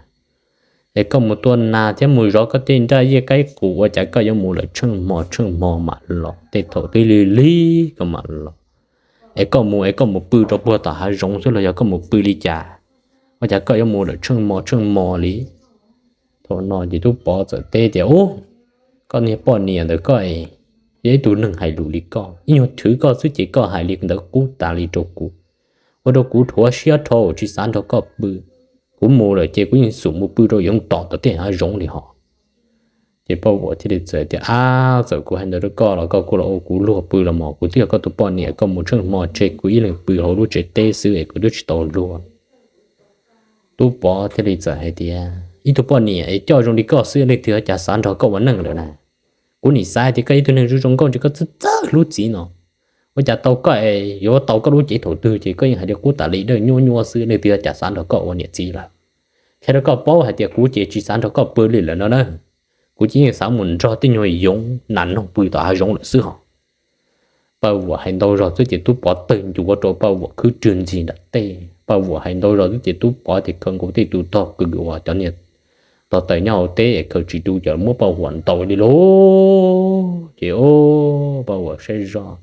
Es koj mus tua nas thiab mus zov koj tej nraj yiaj qaib qus ua cas koj yuav mus lawm tsheej hmo tsheej hmo mam los, tej thaum twb lig lig koj mam los? Es koj mus es koj mus pw rau puag tom hav zoov xwb los yog koj mus pw li cas? Ua cas koj yuav mus lawm tsheej hmo tsheej hmo li? Thaum no ces Tub Pov txawm teb tias, Ub, koj niag poj niam ntawd koj es, yog ib tug neeg hais lus li koj, ib nyuag chwv koj xwb ces koj hais li ntawd qub tas li rau kuv, ua rau kuv dhuav siab dhau tsis xav nrog koj pw. Kuv mus lawm ces kuv yeej xum mus pw rau yoov tom tom tej hav zoov li hos. Ces Paj Vuam thiaj li txawm tias, Ab, txawm kuv hais ntawd rau koj los koj kuj los ua kuv luag pw los mas, kuv twb yog koj tus poj niam, koj mus tsheej hmo tseg kuv ib leeg pw hauv lub tsev teb xwb es kuv twb tsis tau luag. Tub Pov thiaj li txawm hais tias, Ib tug poj niam es coj zoo li koj xwb leej twg cas xav nrog koj ua neej lawm na? Kuv nim xav tias koj ib tug neeg zoo zoo nkauj ntshe koj txawj txawj hlub txiv no, ua cas tau koj es yuav tau koj lub cev thaum twg ces koj yeej hais li qub tas li dawb nyuab nyuab xwb, leej twg cas xav nrog koj ua niam txiv lawm. Qhia rau koj paub hais tias kuv ces tsis xav nrog koj pw li lawm no na. Kuv ces yeej xav mus nrog tej nyuag yoov nas noog pw tom hav zoov lawm xwb hos. Paj Vuam hais ntau zog xwb ces Tub Pov tawg ncuav rau Paj Vuam khwb rwg ntxig nram tej. Paj Vuam hais ntau zog xwb ces Tub Pov ces khaws nkaus tej tus tog kws uas cov niag tog taws nyob hauv teb es khaws tsis tu ces muab Paj Vuam ntaus li lauj. Ces o, Paj Vuam saib zoj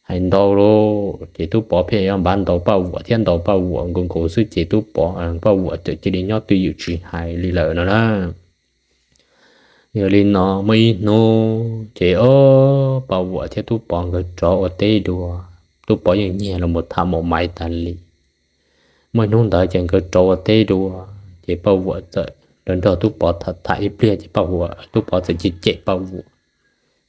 hais ntau lauj ces Tub Pov pheej yuav npav ntaus Paj Vuam thiab ntaus Paj Vuam nkaus nkaus xwb ces Tub Pov, Paj Vuam txawm cia li nyob twj ywm tsis hais li lawm no na. Yog li no muaj ib hnub ces o, Paj Vuam thiab Tub Pov nkawd rov ua teb dua. Tub Pov yeej nyiag los mus tham Maum Maiv tas li. Muaj ib hnub ntawd ces nkawd rov ua teb dua, ces Paj Vuam txawm los nrog Tub Pov tham tham ib pliag ces Paj Vuam, Tub Pov txawm cem cem Paj Vuam.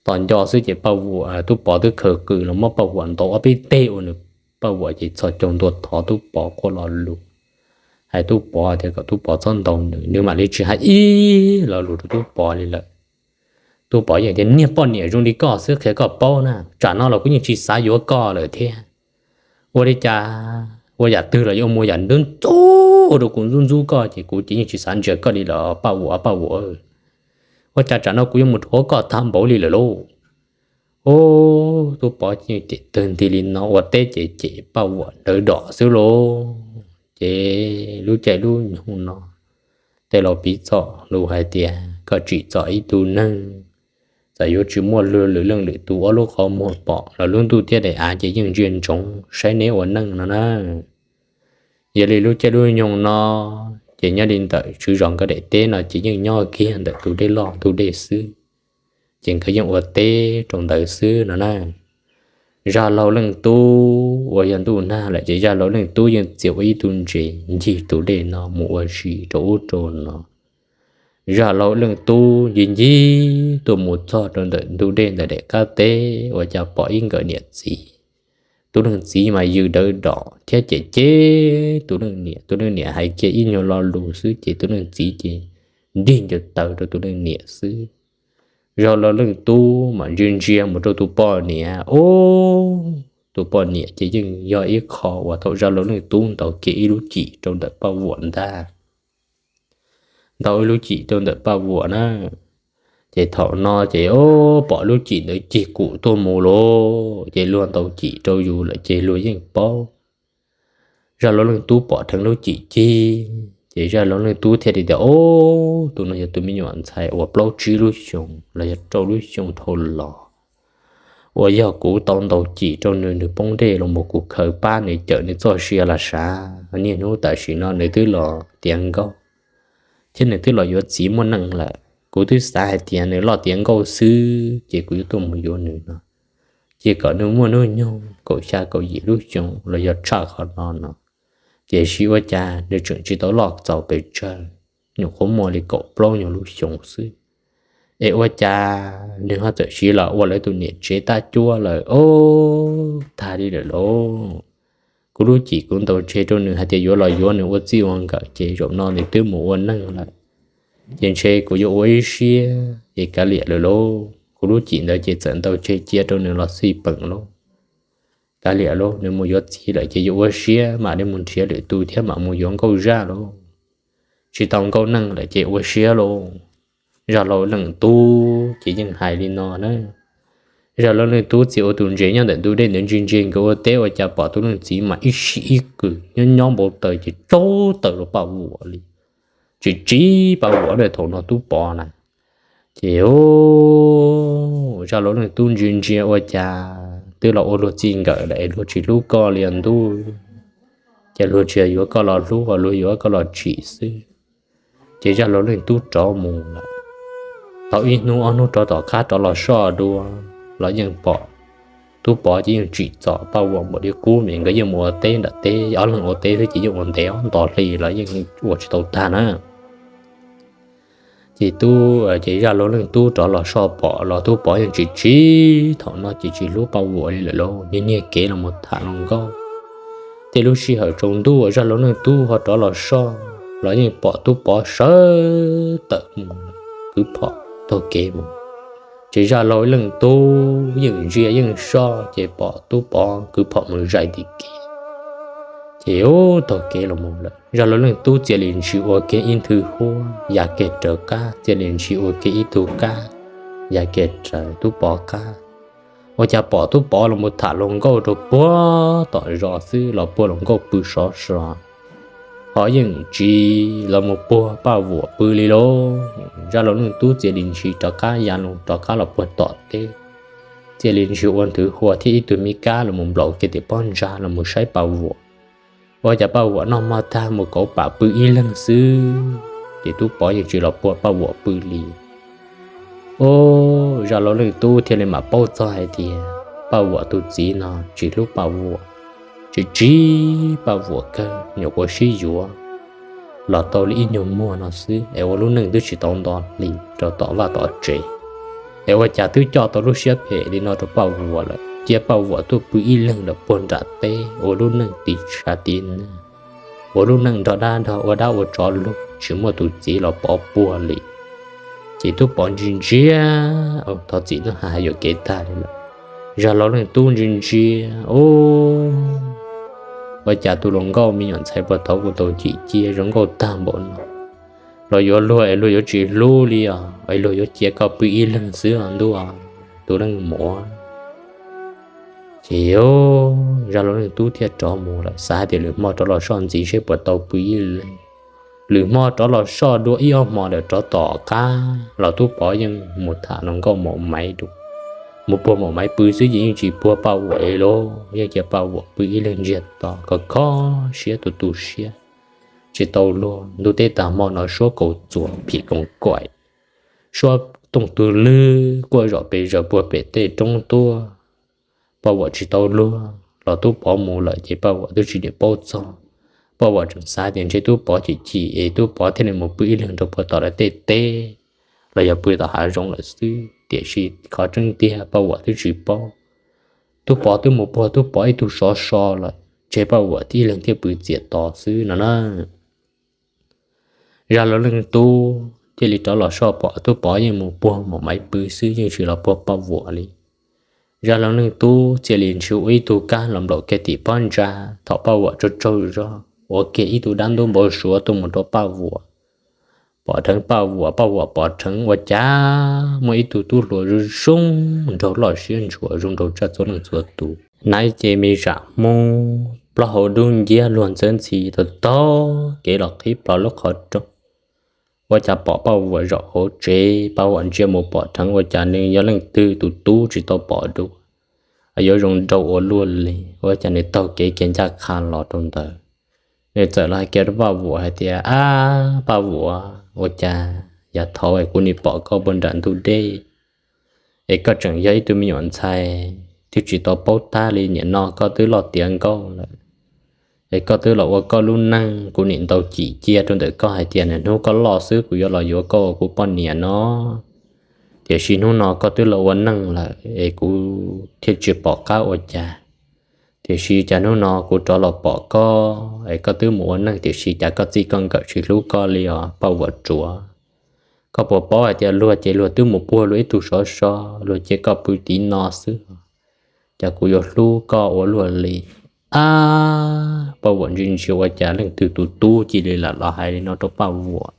Tos nco xwb ces Paj Vuam, Tub Pov twb khaws qws los muab Paj Vuam ntaus ob peb teg ua nws, Paj Vuam ces txhos caug ntua thov Tub Pov quaj lo lus, hais Tub Pov tias kom Tub Pov txhob ntaus nws, nws mam li tsis hais ib lo lus rau Tub Pov li lawm. Tub Pov yeej tias, Niag poj niam zoo li koj xwb qhia koj paub na, tsam no los kuv yeej tsis xav yuav koj lawm thiab. Ua li cas ua yam twg los yuav ua mus yam ntub ntxub rau kuv ntxub ntxub koj ces kuv ces yeej tsis xav ntsia koj li lawm Paj Vuam, Paj Vuam. Ua cas tsam no kuv yuav mus dhuav koj tag npaum li lawm lauj? Ub, Tub Pov ces cem tawg nti li no, ua teb ces cem Paj Vuam ntawd dom xwb lauj. Ces lub caij lub nyoog no tej laus piv txoj lus hais tias koj tsim txom ib tug neeg, txawm yuav tsis muaj luag lwm leej lwm tus ob lub qhov muag pom los lub ntuj thiab daim av ces yeej ntsia ntsoov saib neb ua neej no na. Yog li lub caij lub nyoog no ces nyob li ntawm tswv zos nkawd daim teb no ces yeej nyob kiag ntawm tus dej loj ntug dej xwb, ces nkawd yeej ua teb rau ntawd xwb no na. Zaj laug leej tub uas yog ntuj nag lawm ces zaj laug leej tub yeej txia ua ib tug ntses ncig tus dej no mus ua si rau ub rau no. Zaj laug leej tub ncig ncig tuaj mus txog rau ntawm ntug dej ntawm daim qab teb uas cas pom ib nkawm niam txiv. Tus leej txiv mas yws dawv dom thiab cem cem tus leej niam, tus leej niam hais kiag ib nyuag lo lus xwb ces tus leej txiv ces nrig ncaws taw rau tus leej niam xwb. Zaj laug leej tub mas ntsia ntsia mus rau tus poj niam, ub, tus poj niam ces yeej yog ib qho uas thaum zaj laug leej tub ntaus kiag ib lub cim rau ntawm Paj Vuam ntag. Ntaus ib lub cim rau ntawm Paj Vuam na. Ces thaum no ces pom lub cim ntawd cig kum tuaj mus lauj, ces luag ntaus cim rau yus lawm ces luag yeej paub. Zaj laug leej tub pom dheev lub cim cig ces zaj laug leej tub thiaj li tias, Ob, tus no yog tus me nyuam ntxhais uas plaub tsib lub xyoos los yog rau lub xyoo dhau los uas yog kuv tau ntaus cim rau nws, nws poob dej los mus kuv khaws pab nws cawm nws txoj sia los sav. Niaj hnub tam sim no nws twb los tiav nkauj thiab nws twb los yuav txiv muaj neej lawm. Kuv twb xav hais tias nws loj tiav nkauj xwb ces kuv yuav tuaj mus yuav nws no, Cia kom nws muaj hnub nyoog kaum xya kaum yim lub xyoo los yog tshaj qhov no no, tiam sis ua cas nws tseem tsis tau loj txaus pes tsawg, nyuam qhuav muaj li kaum plaub nyuag lub xyoo xwb. Es ua cas nws ho txawm siv los ua lawv tus niam tsev tab cuab lawm os, tag li lawm lauj. Kuv lub cim kuv ntaus ntseg rau nws hais tias yuav los yuav nws ua txij ua nkawm ces zaum no nws twb mus ua neej lawm, ces ntshe kuv yuav ua ib siab es kav liam lawm lauj. Kuv lub cim ntawd ces txawm ntaus ntseg cia rau nws los xij peem lauj. Kav liam lauj, nws mus yuav txiv lawm ces yuav ua siab mam li mus nrhiav lwm tus thiab mam mus yuav nkauj zaj lauj. Tsis tau nkauj neej lawm ces ua siab lauj. Zaj laus leej tub ces yeej hais li no na. Zaj laus leej tub txiv ua tus ntses nyob ntawm ntug dej ntawd ntsia ntsia nkawd ua teb ua cas pom tus leej txiv mas ib sij ib qws nyob nyob npau taws ces tsaug taws rau Paj Vuam li. Tsis tsiv Paj Vuam na, thaum no Tub Pov na. Ces zaj laus leej tub ntsia ntsia ua cas twb los ua luag txij nkawm lawm es luag tsis hlub koj li os ntuj. Ces luag tsis yuav koj los hlub, luag yuav koj los tsim xwb. Ces zaj laus leej tub rov mus lawm. Tau ib hnub ob hnub rov tom qab rov los soj dua los yeej pom Tub Pov ces yeej tsim txom Paj Vuam npaum li qub vim nkawd yeej mus ua teb nram teb, ob leeg ua teb xwb ces yeej ua ntev ob nto hli los yeej ua tsis tau tag na. Ces tub, ces zaj laus leej tub rov los soj pom los Tub Pov yeej tsis tsiv, thaum no ces tsis hlub Paj Vuam li lawm lauj, niag niag kev los mus tham hluas nkauj. Tej lub sij hawm tsaus ntuj zaj laus leej tub ho rov los soj los yeej pom Tub Pov sawv tawm mus kwv phom taug kev mus. Ces zaj laus leej tub yeej ntsia yeej soj ces pom Tub Pov kwv phom mus zais tim kev. Ces ub, taug kev los mus lawm, zaj laus leej tub txia li ntshis ua kiag ib nthwv huab ya kiag raws qab, txia li ntshis ua kiag ib tug kab ya kiag raws Tub Pov qab. Ua cas pom Tub Pov los mus tham hluas nkauj rau puag tom zos xwb, los puag hluas nkauj pw sov so, ho yeej tsis los mus puag Paj Vuam pw li lauj. Zaj laus leej tub txia li ntshis rov qab ya los rov qab los puag tom teb, txia li ntshis ua nthwv huab thiab ib tug me kab los mus nplaum kiag tim pob ntsa los mus saib Paj Vuam. Ua cas Paj Vuam noj hmo tag mus kauv pam pw ib leeg xwb, ces Tub Pov yeej tsis los puag Paj Vuam pw li. Ub, zaj laus leej tub thiaj li mam paub txog hais tias Paj Vuam tus txiv no tsis hlub Paj Vuam, tsis tsiv Paj Vuam kawg, nyuam qhuav sib yuav los tau li ib nyuag muag no xwb es ua lub neej twb tsis tau nto hli rau tom vaj tom tsev. Es ua cas twb coj tau lub siab phem li no rau Paj Vuam lawm, cia Paj Vuam tuaj pw ib leeg lawm puag nram teb ua lub neej tiv tshav tiv nag, ua lub neej nrog dab nrog ua dab ua tsov lug tsis muaj tus txiv los pov puag li. Ces Tub Pov ntsia ntsia, thov txim no hais yuam kev tag li lawm. Zaj laus leej tub ntsia ntsia, ub, ua cas tus hluas nkauj me nyuam ntxhais puag thaud kuv tau cim cia zoo nkauj tag npaum no los yuav luag es luag yuav tsis hlub li os, es luag yuav cia koj pw ib leeg xwb os ntuj, tus leej muam. Ces zaj laus leej tub thiaj rov mus lawm, xav hais tias lwm hmo rov los soj ntxiv seb puas tau pw ib leeg. Lwm hmo rov los soj dua ib ob hmo lawm rov tom qab los Tub Pov yeej mus tham hluas nkauj maum maiv dua, mus puag maum maiv pw xwb ces yeej tsis puag Paj Vuam li lauj, yeej cia Paj Vuam pw ib leeg ntsiag to kho kho siab tu tu siab. Tsis tau luag, ntuj teb tag hmo no suab kaus txuas phim koos kaim, suab tooj tu lwg quaj zom pes zaws puag pem tej roob tuaj. Paj Vuam tsis tau luag los Tub Pov mus lawm ces Paj Vuam twb tsis niam paub txog. Paj Vuam tseem xav tias ntshe Tub Pov chim chim es Tub Pov thiaj li mus pw ib leeg rau puag tom lawv tej teb los yog pw tom hav zoov lawm xwb, tiam sis qhov tseeb tiag Paj Vuam twb tsis paub. Tub Pov twb mus puag Tub Pov ib tug sov so lawm, ntshe Paj Vuam tib leeg thiaj pw txias tos xwb no na. Zaj laus leej tub thiaj li rov los soj pom Tub Pov yeej mus puag maum maiv pw xwb, yeej tsis los puag Paj Vuam li. Zaj laus leej tub txia li ntshis ua ib tug kab los nplaum kiag tim pob ntsa, thaum Paj Vuam tsaug tsaug zog ua kiag ib tug dab ntub npau suav tuaj mus rau Paj Vuam. Pom dheev Paj Vuam, Paj Vuam pom dheev ua cas muaj ib tug tub hluas zoo zoo nraug loj siab ntshua zoo nraug tshaj txhua leej txhua tus. Hnav ib ce me zam hmoob, plaub hau dub nciab luag ntxawb ntxhi taug taug kev los qhib plho lub qhov rooj. Ua cas pom Paj Vuam zaum hauv tsev, Paj Vuam ntsia mus pom dheev ua cas nws yog leej twg tus tub tsis tau pom dua, yuav zoo nraug ua luaj li. Ua cas nws taug kev kiag ncaj qha los rau ntawd, nws txawm los hais kiag rau Paj Vuam hais tias, Ab Paj Vuam, ua cas yav thaud es kuv nim pom koj puag nram ntug dej es koj tseem yog ib tug me nyuam ntxhais, thiaj tsis tau paub tab li. Nim no koj twb loj tiav nkauj lawm, es koj twb los ua koj lub neej, kuv nim ntaus cim cia rau ntawm koj hais tias nws hnub koj loj xwb kuv yuav los yuav koj ua kuv poj niam no. Tiam sis hnub no koj twb los ua neej lawm es kuv thiaj tsis pom qab ua cas. Tiam sis cas hnub no kuv rov los pom koj es koj twb mus ua neej tiam sis cas koj txij koj nkawm tsis hlub koj li os Paj Vuam Ruam. Koj puas paub hais tias luag ces luag twb mus puag luag ib tug sov so, luag cia koj pw tiv no xwb, cas kuv yuav hlub koj ua luaj li. Ab, Paj Vuam ntsia ntsia ua cas leej twg tus tub cia li lam los hais li no rau Paj Vuam.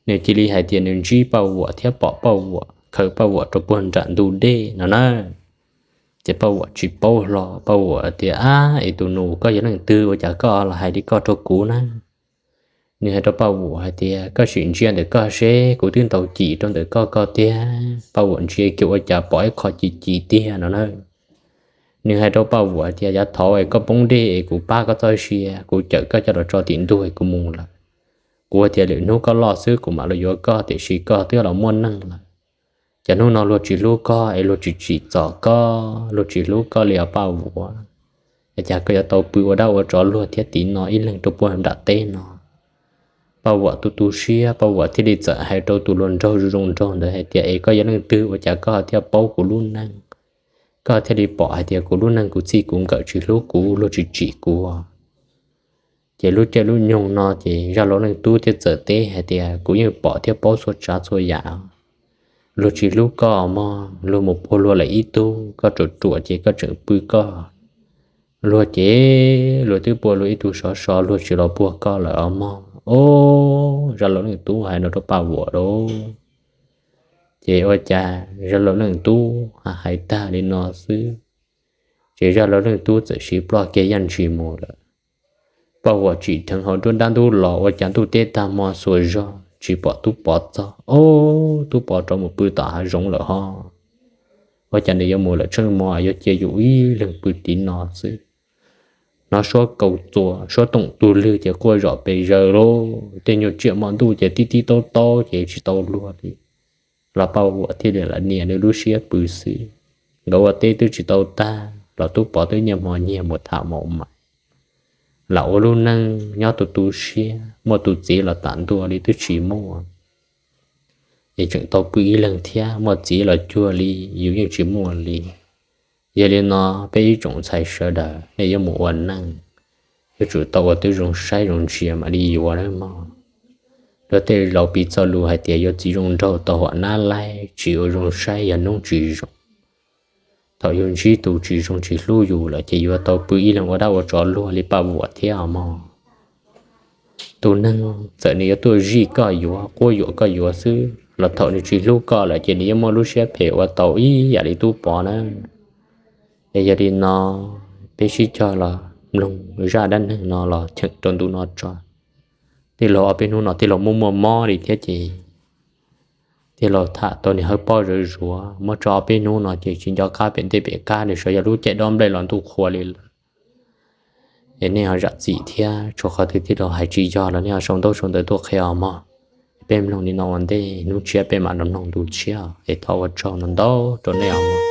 Nws cia li hais tias nws ntsib Paj Vuam thiab pom Paj Vuam khaws Paj Vuam rau puag nram ntug dej no na. Ces Paj Vuam tsis paub hlo, Paj Vuam tias, Ab, es tus nus, koj yog leej twg ua cas koj los hais li koj rau kuv na? Nws hais rau Paj Vuam hais tias, Koj sim ntsia ntawm koj seb, kuv twb ntaus cim rau ntawm koj koj tiag. Paj Vuam ntsia kiag ua cas pom ib qho ci ci tiag no na. Nws hais rau Paj Vuam hais tias, Yav thaud es koj poob dej es kuv pab koj txoj sia, kuv cawm koj coj los tso tim ntug es kuv mus lawm. Kuv hais tias lwm hnub koj loj xwb kuv mam los yuav koj tiam sis koj twb los muaj neej lawm. Cas hnub no luag tsis hlub koj es luag tsis tsim txom koj, luag tsis hlub koj li os Paj Vuam. Es cas koj yuav tau pw ua dab ua tsov luag thiab tiv no ib leeg rau puag nram teb no? Paj Vuam tu tu siab, Paj Vuam thiaj li txawm hais rau tus hluas nraug zoo zoo nraug ntawd hais tias, Es koj yog leej twg ua cas koj thiaj paub kuv lub neej, koj thiaj li pom hais tias kuv lub neej kuv txij kuv nkawm tsis hlub kuv, luag tsis tsim kuv? Ces lub caij lub nyoog no ces Zaj Laus Leej Tub thiaj txawm teb hais tias, Kuv yeej pom thiab paub txhua tsav txhua yam. Luag tsis hlub koj mog, luag mus puag luag lawm ib tug, koj ruam ruam ces koj tseem pw koj. Luag ces luag twb puag luag ib tug sov so, luag tsis los puag koj lawm os mog. Ob, Zaj Laus Leej Tub hais no rau Paj Vuam lauj. Ces ua cas Zaj Laus Leej Tub hais tag li no xwb, ces Zaj Laus Leej Tub txawm siv ploj kiag yaj ntshis mus lawm. Paj Vuam tsim dheev hauv nruab nrab ntub los ua cas ntuj teb tag hmo xuas zog tsis pom Tub Pov txog. Ob, Tub Pov rov mus pw tom hav zoov lawm hos. Ua cas nws yuav mus lawm tsheej hmo yuav cia yus ib leeg pw tiv no xwb? Hnov suab kaus txuas suab toom tu lwg ces quaj zom pes zaws lauj. Tej nyuag tsiaj hmo ntuj ces tib tib taub taub ces tsis tau luag li. Los Paj Vuam thiaj li lam nias nws lub siab pw xwb. Nkawd ua teb twb tsis tau tag los Tub Pov twb nyiaj hmo nyiag mus tham maum mais, lam ua lub neej nyob tu tu siab, muaj tus txiv los tam ntua li twb tsis muaj. Es tseem tau pw ib leeg thiab, muaj txiv los cuag li yus yeej tsis muaj li. Yog li no peb ib tsoom ntxhais sawv daws nej yuav mus ua neej, yuav tsum tau ua tib zoo saib zoo ntsia mam li yuav nawb mog. Luag tej laus piv txoj lus hais tias yuav txiv zoo nraug tau hom nab laib, tsis ua zoo saib yog noob tsis zoo. Thaum yus ntsib tus tsis zoo tsis hlub yus lawm ces yuav tau pw ib leeg ua dab ua tsov luag li Paj Vuam thiab os mog. Tus neeg txawm nws yuav tuaj zij koj yuav, quab yuam koj yuav xwb los thaum nws tsis hlub koj lawm ces nws yeej muaj lub siab phem ua tau ib yam li Tub Pov na. Es yog li no peb sib cog los mloog zaj dab neeg no los cheem rau ntu no tso. Tij laug ob peb hnub no tij laug muaj muaj mob li thiab ces tij laug tham tau niag hawb pob zuav zuav, muab tso ob peb hnub no ces tsis nco qab pem ntej pem qab, nws sawv yog lub caij dob nplej los ntuj qhua li lawm. Es nej ho zam txim thiab, tshuav qhov twg tij laug hais tsis yog los nej ho sau ntaub sau ntawv tuaj qhia os mog. Peb mloog li no ua ntej, hnub tshiab peb mam los mloog ntu tshiab, es thov ua tsaug ntau ntau rau nej os mog.